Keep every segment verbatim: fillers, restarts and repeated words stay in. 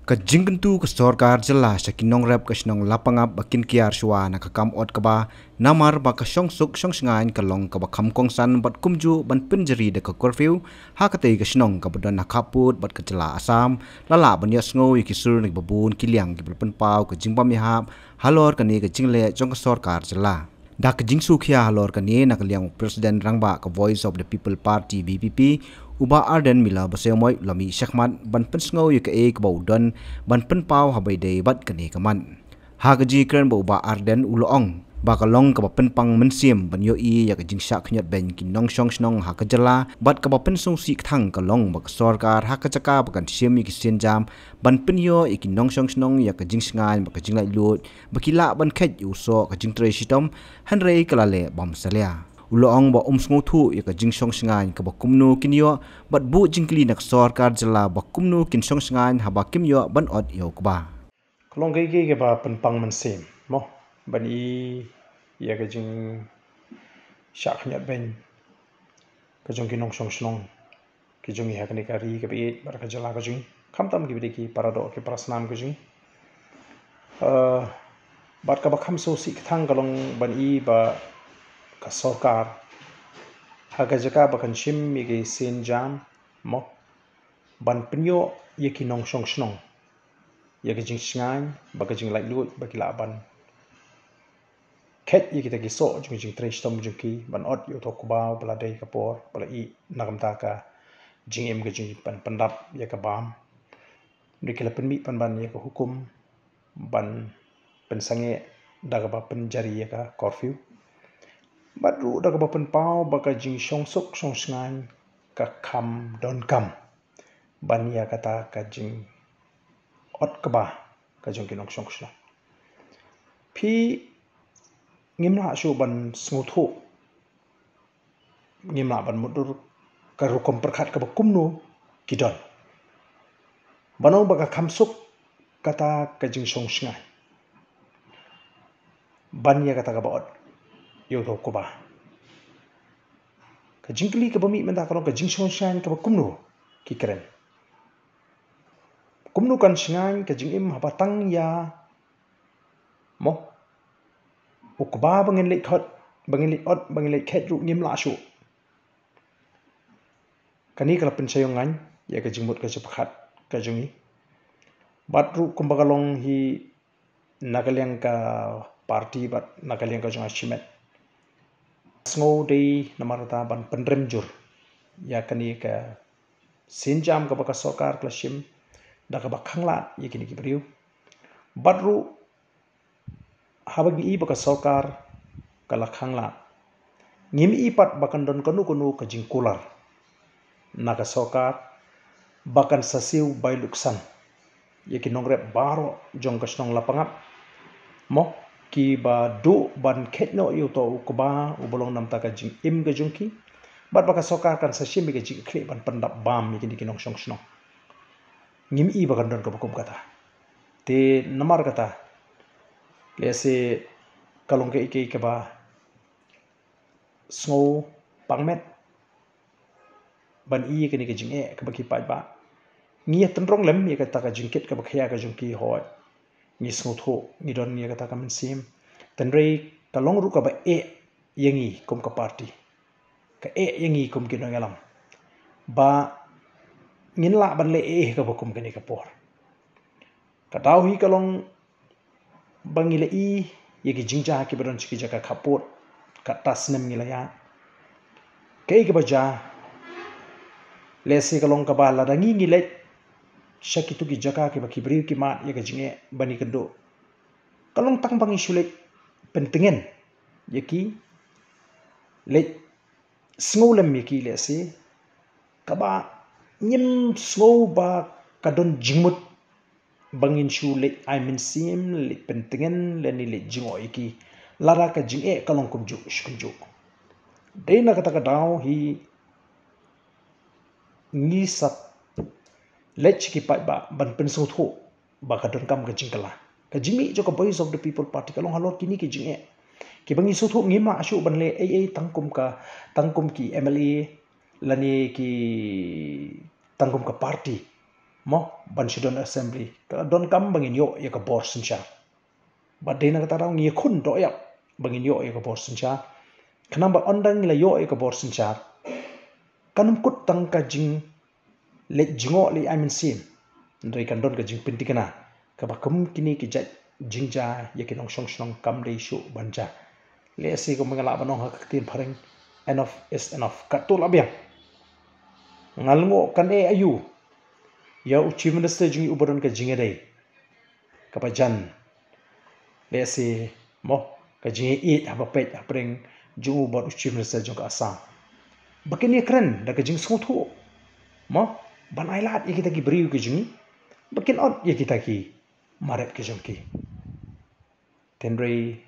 Ka jingkyntu ka sorkar jylla sha ki nongrep ka shnong Lapangap ba kin kiar shuwa na ka kam ot kaba, namar ba ka shongsuk shongshngaiñ ka long kaba kham kongsan bad kumjuh ban pynjari da ka curfew ha katei ka shnong kaba don ha khappud bad ka jylla Assam, la lah ban ïohsngew ïa ki sur na kiba bun ki liang kiba la pynpaw ka jingbym ïahap halor kane ka jingleh jong ka sorkar jylla. Da ka jingsngewkhia halor kane na ka liang u President Rangbah ka Voice of the People Party, V P P, u Bah Ardent Miller Basaiawmoit, u la mih shakhmat ban pynsngew ïa kaei kaba u don ban pynpaw ha ba ïadei bad kane ka mat. Ha ka jingkren ba u Bah Ardent u la ong ba ka long kaba pynpang mynsiem ban ïohi ïa ka jingshah khyndiat beiñ ki nongshong shnong ha ka jylla bad kaba pynsngewsih kthang ka long ba ka sorkar ha ka jaka ba kan shim ïa ki sienjam ban pynïoh ïa ki nongshong shnong ïa ka jingshngaiñ bad ka jinglaitluid ba ki lah ban kheit ïa u soh ka jingtrei shitom, hynrei ka la leh bymsalia. U la ong ba um sngewthuh ïa ka jingshongshngaiñ kaba kumno kin ïoh bad buh jingkylli na ka sorkar jylla ba kumno kin shongshngaiñ haba kim ïoh ban ot ïa u kba. Ka long kaei kaei kaba pynpang mynsiem mo, ban i ïa ka jingshah khyndiat beiñ ka jong ki nongshong shnong ki jong ngi ha kane ka ri kaba ïeit bad ka jylla ka jong ngi, khamtam kiba dei ki paradoh ki parasnam ka jong ngi. Eh, bad kaba kham sngewsih kthang ka long ban i ba ka sorkar ha ka jaka ba kan shim ïa ki sienjam mo, ban pynïoh ïa ki nongshong shnong ïa ka jingshngaiñ bad ka jinglaitluid ba ki lah ban kheit ïa kita ki soh jong ka jingtrei shitom jong ki, ban ot ïa uto u kba ba la dei ka por ba la ih na ka bynta ka jingim ka jingpyn- pyndap ïa ka bam. Dei ki la pynmih pynban ïa ka hukum ban pynsangeh da kaba pynjari ïa ka curfew bad ruh da kaba pynpaw ba ka jingshongsuk shongshngaiñ ka kham donkam ban ïa kata ka jingot kba ka jong ki nongshong shnong. Phi ngim lah shuh ban sngewthuh, ngim lah ban mutdur ka rukom pyrkhat kaba kumno ki don. Ban ong ba ka kham suk kata ka jingshongshngaiñ ban ïa kata kaba ot ïa uto u kba. Ka jingkylli kaba mih mynta ka long ka jingshongshngaiñ kaba kumno ki kren. Kumno kan shngaiñ ka jingim haba tang ïa mo u kba ba ngin leit khot, ba ngin leit ot, ba ngin leit kheit ruh ngim lah shuh. Kane ka la pynshai ïa ngi ïa ka jingmut ka jingpyrkhat ka jong ngi. Bad ruh kumba ka long hi na ka liang ka party bad na ka liang ka jong ka shimet. Sngew dei namar kata ban pynrem jur ïa kane ka sienjam kaba ka sorkar ka la shim da kaba khanglad ïa kine ki briew. Bad ruh haba ngi i ba ka sorkar ka la khanglad, ngim i pat ba kan don kano kano ka jingkular na ka sorkar ba kan sa siew bai luksan ïa ki nongrep baroh jong ka shnong Lapangap mo, kiba duh ban kheit noh ïa uto u kba uba long na ka bynta ka jingim ka jong ki. Bad ba ka sorkar kan sa shim ïa ka jingkitkhlieh ban pyndap bam ïa kine ki nongshong shnong. Ngim i ba kan don kaba kum kata. Te namar kata, lehse ka long kaei kaei kaba sngewpang met ban i ïa kane ka jingeh kaba ki paidbah. Ngi ïa tynrong lem ïa kata ka jingkit kaba khia ka jong ki, hooid, ngi sngewthuh, ngi don ïa kata ka mynsiem. Hynrei ka long ruh kaba eh ïa ngi kum ka party, ka eh ïa ngi kum ki nongïalam ba ngin lah ban leh eh kaba kum kane ka por. Ka daw hi ka long ba ngi la i ïa ki jingjia kiba don sha ki jaka khappud, katto snem ngi la ïa. Kaei kaba jia, lehse ka long kaba lada ngi ngi leit sha kito ki jaka kiba ki briew ki mad ïa ka jingeh ban ïakynduh, ka long tang ba ngi shu leit pyntngen ïa ki, leit sngew lem ïa ki, lehse kaba ngim sngew ba ka don jingmut ba ngin shu leit ai mynsiem, leit pyntngen lane leit jngoh ïa ki lada ka jingeh ka long kumjuh shi kumjuh. Dei na kata ka daw hi ngi sa leit sha ki paidbah ban pynsngewthuh ba ka donkam ka jingkylla. Ka jingmih jong ka Voice of the People Party ka long halor kine ki jingeh kiba ngi sngewthuh, ngim lah shuh ban leh ei ei tang kum ka, tang kum ki M L A lane ki, tang kum ka party. Mo, ban shu don assembly. Ka don kam ba ngin ïoh ïa ka bor synshar. Bad dei na kata ka daw ngi ïakhun dohïap ba ngin ïoh ïa ka bor synshar. Khnang ba ynda ngi la ïoh ïa ka bor synshar, kan ym kut tang ka jingleit jngoh leit ai mynsiem. Hynrei kan don ka jingpynthikna kaba kum kine ki jait jingjia ïa ki nongshong shnong kam dei shuh ban jia. Lehse kumba nga lah ban ong ha ka ktien phareng, enough is enough. Katto la biang. Nga lyngngoh kan eh aïu ïa u Chief Minister jong ngi uba don ka jingïadei kaba jan, lehse, mo, ka jingïaieit haba peit hapdeng jong u bad u Chief Minister jong ka Assam. Ba kin ïakren da ka jingsngewthuh, mo, ban ailad ïa kita ki briew ki jong ngi, ba kin ot ïa kita ki marep ki jong ki. Hynrei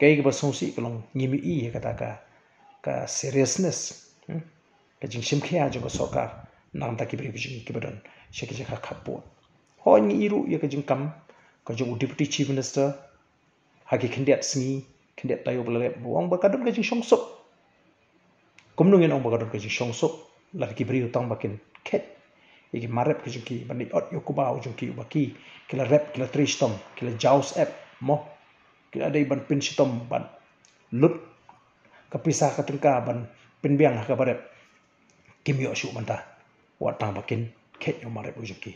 kaei kaba sngewsih ka long ngim ïohi ïa kata ka, ka seriousness, hmm? Ka jingshim khia jong ka sorkar na ka bynta ki briew ki jong ngi kiba don sha ki jaka khappud. Hooid, ngi ïohi ruh ïa ka jingkam ka jong u Deputy Chief Minister ha ki khyndiat sngi, khyndiat taïew ba la dep, ba u ong ba ka don ka jingshongsuk. Kumno ngin ong ba ka don ka jingshongsuk lada ki briew tang ba kin khet ïa ki marep ki jong ki, ban leit ot ïa u kbaw jong ki uba ki, ki la rep, ki la trei shitom, ki la jaw syep, mo, ki la dei ban pynshitom, ban lut ka pisa ka tyngka ban pynbiang ha kaba rep. Kim ïoh shuh mynta wat tang ba kin khet ïa u marep u jong ki.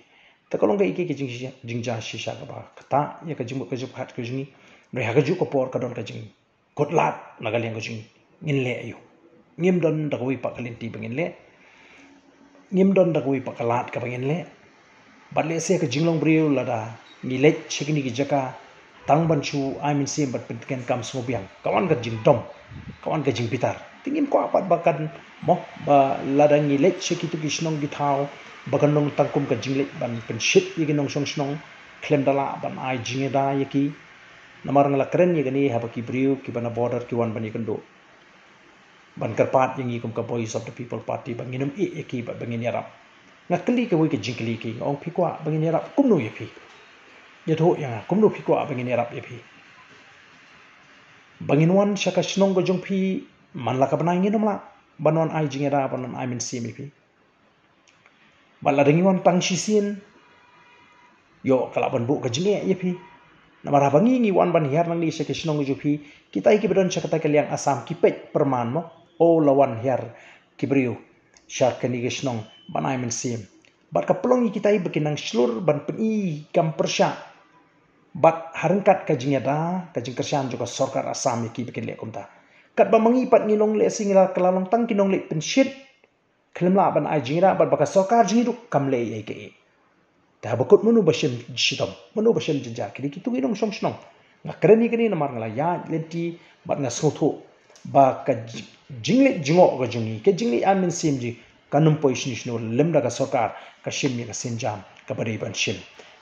Te ka long kaei kaei ka jing, jingjia shisha kaba ktah ïa ka jingmut ka jingpyrkhat ka jong ngi. Hynrei ha kajuh ka por ka don ka jing kut lad na ka liang ka jong ngi. Ngin leh aïu? Ngim don da kawei pat ka lynti ba ngin leh. Ngim don da kawei pat ka lad kaba ngin leh. Bad lehse ka jinglong briew lada ngi leit sha kine ki jaka tang ban shu ai mynsiem bad pyntngen kam sngewbiang, ka wan ka jingdom, ka wan ka jingbitar. Te ngim kwah pat ba kan, mo, ba lada ngi leit sha kito ki shnong ki thaw ba kan long tang kum ka jingleit ban pynshit ïa ki nongshong shnong khlem da lah ban ai jingïada ïa ki. Namar nga la kren ïa kane haba ki briew kiba na border ki wan ban ïakynduh, ban kyrpad ïa ngi kum ka Voice of the People Party ba ngin ym ïeh ïa ki bad ba ngin ïarap. Nga kylli kawei ka jingkylli ïa ki, nga ong, phi kwah ba ngin ïarap kumno ïa phi? Ïathuh ïa nga kumno phi kwah ba ngin ïarap ïa phi. Ba ngin wan sha ka shnong ka jong phi man la ka bnai, ngin ym lah ban wan ai jingïada, ban wan ai mynsiem ïa phi? Bad lada ngi wan tang shisien, ïoh ka lah ban buh ka jingeh ïa phi. Namar haba ngi, ngi wan ban hiar nangne sha ki shnong jong phi, kita kiba don sha kata ka liang Assam ki peit pyrman, mo, o, la wan hiar ki briew sha kane ka shnong ban ai mynsiem. Bad ka pynlong ïa kita ba ki nang shlur ban pyni kam pyrshah bad ha ryngkat ka jingïada, ka jingkyrshan jong ka sorkar Assam ïa ki ba kin leh kumta. Katba ma ngi pat ngi long, lehse ngi la, ka la long tang ki nongleit pynshit, khlem lah ban ai jingïada, bad ba ka sorkar jong ngi ruh kam leh ei ei kaei. Te haba kut, mano ba shem shitom, mano ba shem jynjar? Ki dei kito ki nongshong shnong. Nga kren ïa kane namar nga la ïaid lynti bad nga sngewthuh ba ka ji-, jingleit jngoh ka jong ngi, ka jingleit ai mynsiem jong ngi, kan ym poi shano shano lymda ka sorkar ka shim ïa ka sienjam kaba dei ban shim.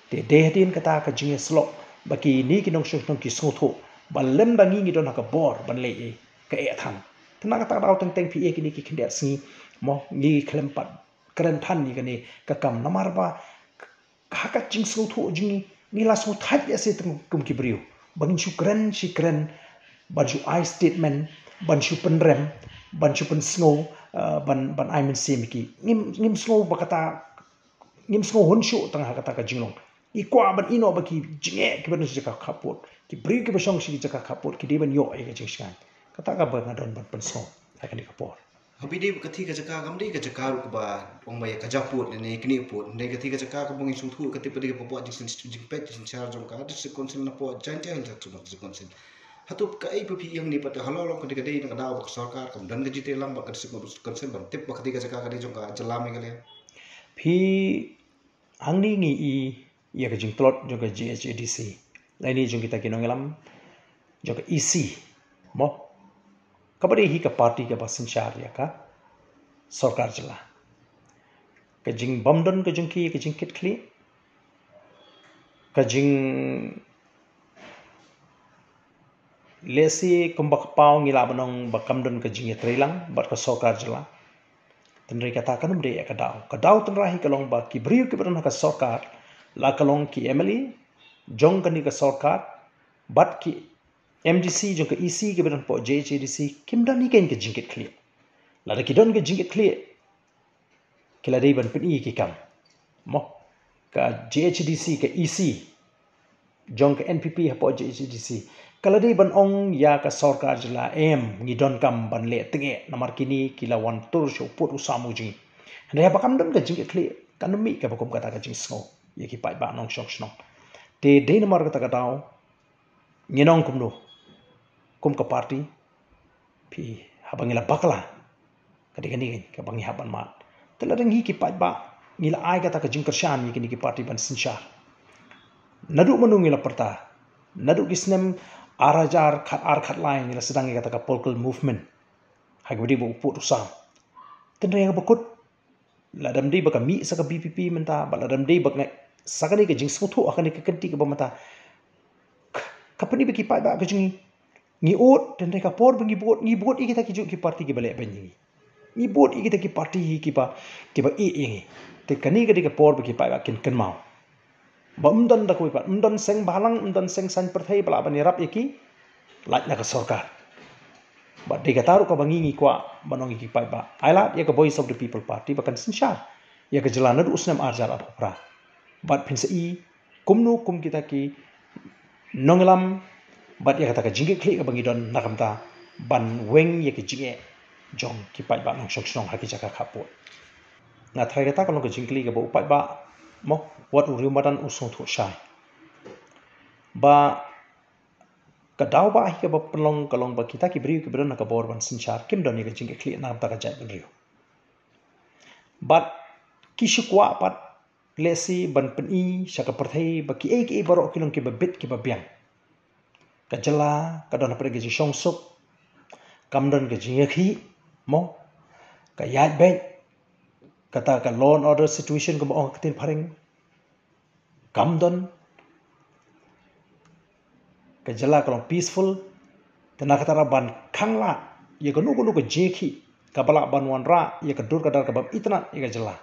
Te dei hadien kata ka jingïasyllok ba kine ki nongshong shnong ki sngewthuh ba lymda ngi, ngi don ha ka bor ban leh ei ei, ka eh than. Te na kata ka daw teng teng phi ïa kine ki khyndiat sngi, mo, ngi khlem pat kren than ïa kane ka kam, namar ba ha ka jingsngewthuh jong ngi, ngi la sngewthait ïa se teng kum ki briew ba ngin shu kren shi kren, ban shu ai statement, ban shu pynrem, ban shu pynsngew, eh, ban, ban ai mynsiem ïa ki. Ngim, ngim sngew ba kata, ngim sngew hun shuh tang ha kata ka jinglong. Ngi kwah ban ïehnoh ba ki jingeh kiba don sha jaka khappud, ki briew kiba shong sha ki jaka khappud, ki dei ban ïoh ïa ka jingshngaiñ. Kata kaba nga don ban pynsngew ha kane ka por. Haba dei ba katei ka jaka kam dei ka jaka ruh kaba ong ba ïa ka japud ne knieh pud. Dei katei ka jaka kaba ngi sngewthuh katei pat dei kaba bud jingsyn-, jingpeit jingsynshar jong ka District Council na pud Jaintia Hills Autonomous District Council. Hato kaei ba phi ïeng ne pat halor long ka dei ka dei na ka daw ba ka sorkar kam don ka jingtreilang bad ka District Council ban tip ba katei ka jaka ka dei jong ka jylla Meghalaya? Phi, hangne ngi i ïa ka jingtlot jong ka J H A D C, lane jong kita ki nongïalam jong ka E C, mo, kaba dei hi ka party kaba synshar ïa ka sorkar jylla. Ka jingbym don ka jong ki ïa ka jingkitkhlieh, ka jing lehse kumba ka paw ngi lah ban ong ba kam don ka jingïatreilang bad ka sorkar jylla. Tynrai kata kan ym dei ïa ka daw. Ka daw tynrai hi ka long ba ki briew kiba don ha ka sorkar, la ka long ki M L A jong kane ka sorkar bad ki M D C jong ka E C kiba don pud J H A D C, kim don hi keiñ ka jingkitkhlieh. Lada ki don ka jingkitkhlieh, ki la dei ban pyni ki kam, mo. ka J H A D C, ka E C jong ka N P P hapoh J H A D C, ka la dei ban ong ïa ka sorkar jylla, em, ngi donkam ban leh tyngeh namar kine ki la wan tur sha u pud u sam u jong ngi. Hynrei haba kam don ka jingkitkhlieh, kan ym mih kaba kum kata ka jingsngew ïa ki paidbah nongshong shnong. Te dei namar kata ka daw ngi ong kumno, kum ka party, phi, haba ngi la bakla, ka dei kane kaba ngi hap ban mad. Te lada ngi ki paidbah ngi la ai kata ka jingkyrshan ïa kine ki party ban synshar, naduh mynno ngi la pyrta? Naduh ki snem ar hajar khat ar khat lai ngi la sdang ïa kata ka political movement ha kaba dei ba u pud u sam. Tynrai ïa kaba kut, lada ym dei ba ka mih sa ka V P P mynta, bad lada ym dei ba nga sa kane ka jingsngewthuh ha kane ka kynti kaba mynta, ka pyni ba ki paidbah ka jong ngi, ngi ud, tynrai ka por ba ngi bud, ngi bud ïa kita ki juh ki party kiba leh beiñ ïa ngi. Ngi bud ïa kita ki party kiba, kiba ïeh ïa ngi. Te kane ka dei ka por ba ki paidbah kin kynmaw ba ym don da kawei pat, ym don seng bhalang, ym don seng saiñ pyrthei ba lah ban ïarap ïa ki, lait na ka sorkar. Bad dei kata ruh kaba ngi ngi kwah ban ong ïa ki paidbah, ai lad ïa ka Voice of the People Party ba kan synshar ïa ka jylla naduh u snem ar hajar arphew phra. Bad phin sa i kumno kum kita ki nongïalam bad ïa kata ka jingkitkhlieh kaba ngi don na ka bynta ban weng ïa ka jingeh jong ki paidbah nongshong shnong ha ki jaka khappud. Nga tharai kata ka long ka jingkylli kaba u paidbah, mo, wat u riew madan u sngewthuh shai. Ba ka daw ba hi kaba pynlong ka long ba kita ki briew kiba don ha ka bor ban synshar kim don ïa ka jingkitkhlieh na ka bynta ka jaitbynriew. Bad ki shu kwah pat lehse ban pyni sha ka pyrthei ba kiei kiei baroh ki long kiba bit kiba biang. Ka jylla ka don hapdeng ka jingshongsuk, kam don ka jingïakhih, mo, ka ïaid beit, kata ka law and order situation kaba ong ha ka ktien phareng kam don, ka jylla ka long peaceful. Te na kata ruh ban khanglad ïa kano kano ka jingïakhih kaba lah ban wanrah ïa ka dur ka dar ka bym itynnad ïa ka jylla,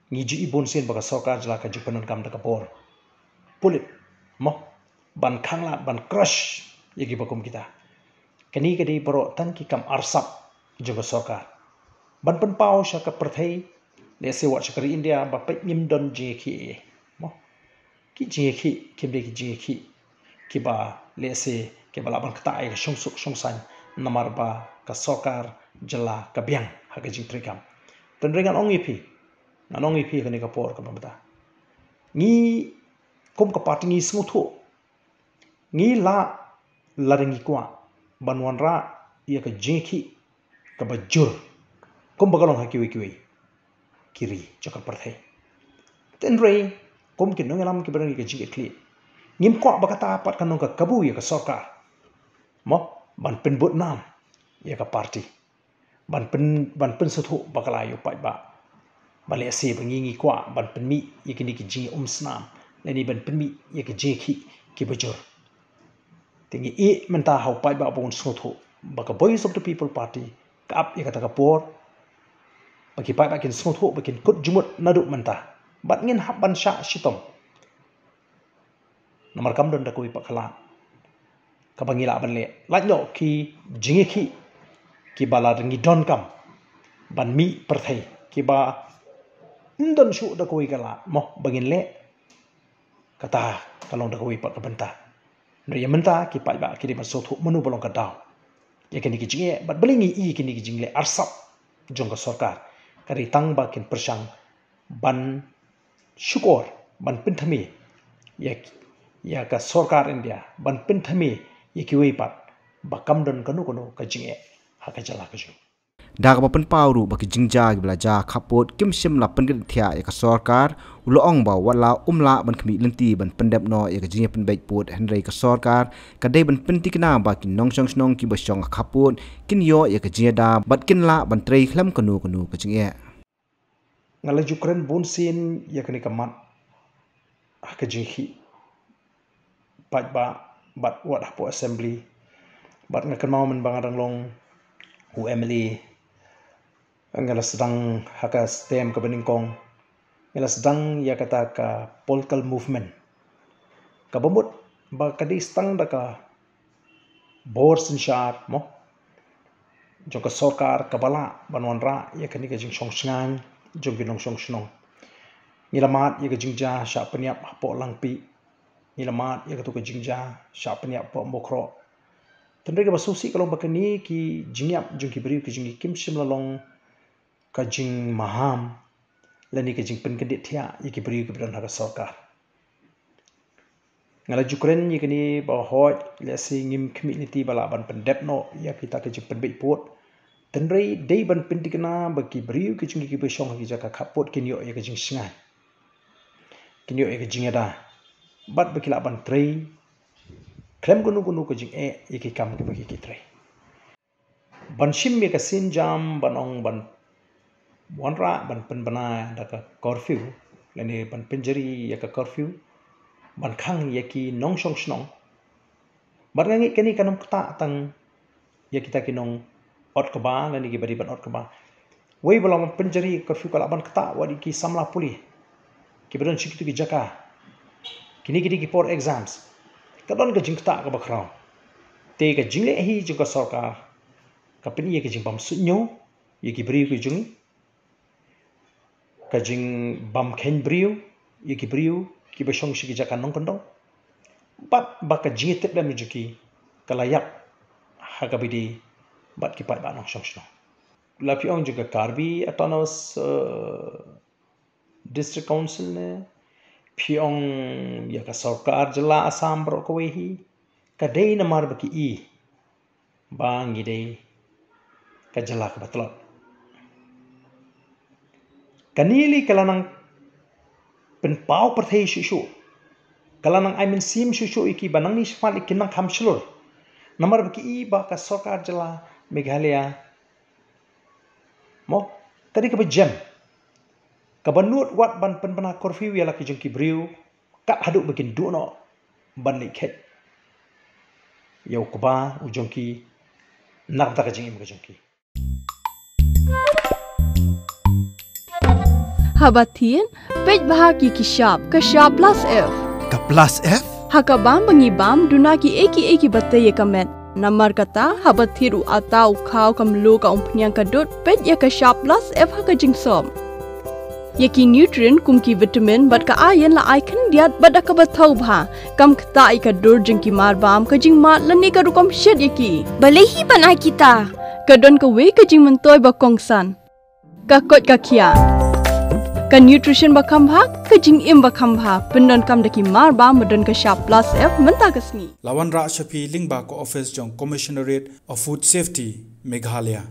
ngi ju i bunsien ba ka sorkar jylla ka ju pyndonkam da ka bor pulit, mo, ban khanglad, ban crush ïa kiba kum kita. Kane ka dei baroh tang ki kam arsap jong ka sorkar ban pynpaw sha ka pyrthei, lehse wat sha ka ri India, ba peit ngim don jingïakhih, mo. Ki jingïakhih kim dei ki jingïakhih kiba, lehse, kiba lah ban ktah ïa ka shongsuk shongsaiñ namar ba ka sorkar jylla ka biang ha ka jingtreikam. Tynrai ngan ong ïa phi, ngan ong ïa phi ha kane ka por kaba mynta, ngi kum ka party ngi sngewthuh, ngi lah, lada ngi kwah ban wanrah ïa ka jingïakhih kaba jur kumba ka long ha kiwei kiwei ki ri jong ka pyrthei. Tynrai kum ki nongïalam kiba don ïa ka jingkitkhlieh, ngim kwah ba kata pat kan long ka kabu ïa ka sorkar, mo, ban pynbud nam ïa ka party, ban pyn, ban pynsngewthuh bakla ïa u paidbah ba lehse ba ngi ngi kwah ban pynmih ïa kine ki jingïaumsnam lane ban pynmih ïa ki jingïakhih kiba jur. Te ngi ïeh mynta ha u paidbah ba un sngewthuh ba ka Voice of the People Party ka ap ïa kata ka por ba ki paidbah kin sngewthuh, ba kin kut jingmut naduh mynta. Bad ngin hap ban shah shitom namar kam don da kawei pat ka lad kaba ngi lah ban leh. Lait noh ki jingïakhih kiba lada ngi donkam ban mih pyrthei, kiba ym don shuh da kawei ka lad, mo, ba ngin leh, kata ka long da kawei pat ka bynta. Hynrei ïa mynta ki paidbah ki dei ban sngewthuh mano ba long ka daw ïa kine ki jingeh, bad balei ngi i kine ki jingleh arsap jong ka sorkar. Ka dei tang ba kin pyrshang ban shukor, ban pynthame ïa, ïa ka sorkar India, ban pynthame ïa kiwei pat ba kam don kano kano ka jingeh ha ka jylla ka jong ngi. Da kaba pynpaw ruh ba ki jingjia kiba la jia khappud kim shym la pynkynriah ïa ka sorkar, u la ong ba wat la um lah ban khmih lynti ban pyndep noh ïa ka jingïapynbeit pud, hynrei ka sorkar ka dei ban pyntikna ba ki nongshong shnong kiba shong ha khappud kin ïoh ïa ka jingïada bad kin lah ban trei khlem kano kano ka jingeh. Nga la ju kren bunsien ïa kane ka mat ha ka jingïakhih paidbah bad wat hapoh Assembly. Bad nga kynmaw mynba nga dang long u M L A, nga la sdang ha ka stem kaba nyngkong, nga la sdang ïa kata ka political movement kaba mut ba ka dei tang da ka bor synshar, mo, jong ka sorkar kaba lah ban wanrah ïa kane ka jingshong shngaiñ jong ki nongshong shnong. Ngi la mad ïa ka jingjia shah pynïap hapoh Langpih. Ngi la mad ïa katu ka jingjia shah pynïap hapoh Mawkhroh. Tynrai kaba sngewsih ka long ba kine ki jingïap jong ki briew ki jong ngi kim shym la long ka jingmaham lane ka jingpynkyndit thiah ïa ki briew kiba don ha ka sorkar. Nga la ju kren ïa kane ba hooid lehse ngim khmih lynti ba lah ban pyndep noh ïa kita ki jingpynbeit pud. Tynrai dei ban pynthikna ba ki briew ki jong ngi kiba shong ha ki jaka khappud kin ïoh ïa ka jingshngaiñ, kin ïoh ïa ka jingïada bad ba ki lah ban trei khlem kano kano ka jingeh ïa ki kam kiba ki trei. Ban shim ïa ka sienjam ban ong ban wanrah ban pynbna da ka curfew lane ban pynjari ïa ka curfew ban khang ïa ki nongshong shnong. Bad nga ngeit kane kan ym ktah tang ïa kita ki nong ot kba lane kiba dei ban ot kba. Wei ba la ban pynjari curfew ka lah ban ktah wat ïa ki samla pule kiba don sha kitu ki jaka. Kine ki dei ki por exams. Ka don ka jingktah kaba khraw. Te ka jingleh hi jong ka sorkar ka pyni ïa ka jingbym suidñiew ïa ki briew ki jong ngi, ka jingbym kheiñ briew ïa ki briew kiba shong sha ki jaka nongkyndong. Bad ba ka jingïatiplem jong ki ka la ïap ha kaba ïadei bad ki paidbah nongshong shnong. La phi ong jong ka Karbi Autonomous, eh, District Council ne phi ong ïa ka sorkar jylla Assam baroh kawei hi, ka dei namar ba ki i ba ngi dei ka jylla kaba tlot. Kane lei ka la nang pynpaw pyrthei shuh shuh, ka la nang ai mynsiem shuh shuh ïa ki ba nangne shakhmat kin nang kham shlur. Namar ba ki i ba ka sorkar jylla Meghalaya mo ka dei kaba jem, kaba nud wat ban pynbna curfew ïa la ki jong ki briew kat haduh ba kin duh noh ban leit kheit ïa u kba u jong ki na ka bynta ka jingim ka jong ki. Haba thied, peit bha ki ki shap, ka shap plus F. Ka plus F? Ha ka bam ba ngi bam, duna ki ei ki ei kiba tei ïa ka met. Namar kata, haba thied u atta, u khaw, ka mluh, ka umphniang, ka dud, peit ïa ka shap plus F ha ka jingsop. Ïa ki nutrient kum ki vitamin bad ka iron la ai khyndiat bad da kaba thaw bha. Kam ktah ïa ka dur jong ki marbam, ka jingmad lane ka rukom shet ïa ki. Balei hi ban ai kita? Ka don kawei ka jingmyntoi ba kongsan. Ka koit ka khiah. Ka nutrition ba kham bha, ka jingim ba kham bha. Pyndonkam da ki marbam ba don ka shap plus F mynta ka sngi. La wanrah sha phi lyngba ka office jong Commissionerate of Food Safety, Meghalaya.